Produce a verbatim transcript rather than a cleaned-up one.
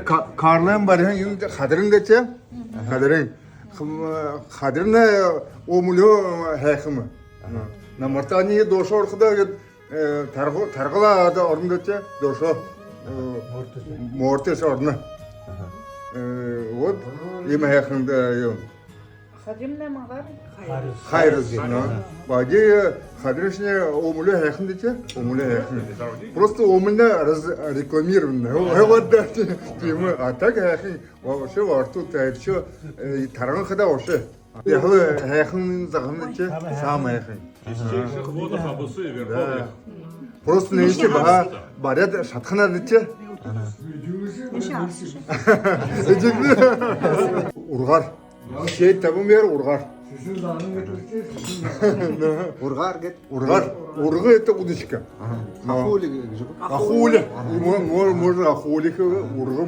Ка- Карлайн бариһан юм, хадарин даа, тэ? Хадарин. Хм, хадарин, э, омолёо, э, һайхан. Намартаа иигээд доошоо орходоо, гээд, э, тарга- таргалаа, одоо орно даа, тэ? Доошоо. Э, морто соо орно. Э, вот, иимэ һайхан даа юм. Хадарин мангар. Хайрас. Хайрас, да. Баһа, э, хадариншни омолёо һайхан даа, тэ? Омолёо һайхан. Просто омолёо раз- рекламировано. О, вот, да. Тиимэ. А так һайхан. Вообще, во рту тайрчо, э, тарган хадаа вообще. Яһала һайхан загаһан даа, тэ? Самый һайхан. Чистейших водах Абусуй и Верховья. Да. Просто нээшни баһа баряад шадахана даа, тэ? Ургаар. Шэд табан бээр ургаар. Ургаар гээд? Ургаар. Урга — это удочка. Ахуули гэжэ гү? Ахуули. Мо- мо- можно ахуули гэхэ, урга